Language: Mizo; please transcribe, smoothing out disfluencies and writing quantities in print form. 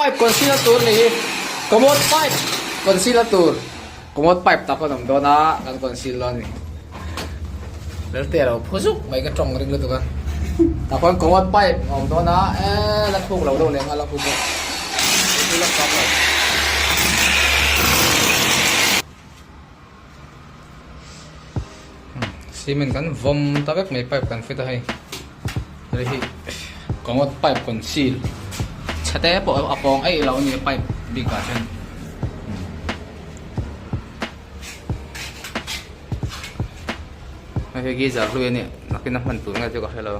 pipe conceal tur ni hi commode pipe conceal tur commode pipe tak an awm dawn a kan conceal dawn a ni Lelte a lo phu zuk mai ka tawng ring lutuk a tah khuan commode pipe a awm dawn a eee la thuk lo deuh leh nghal a khu pawh la fak lo. Cement kan vawm ta vek mai pipe kan fit a hei hei hi commode pipe conceal chhe te pawh a pawng eih lo a ni pipe bik ah chuan hei hi geyser hlui a nia nakin a hman tur nge chu ka hre lo.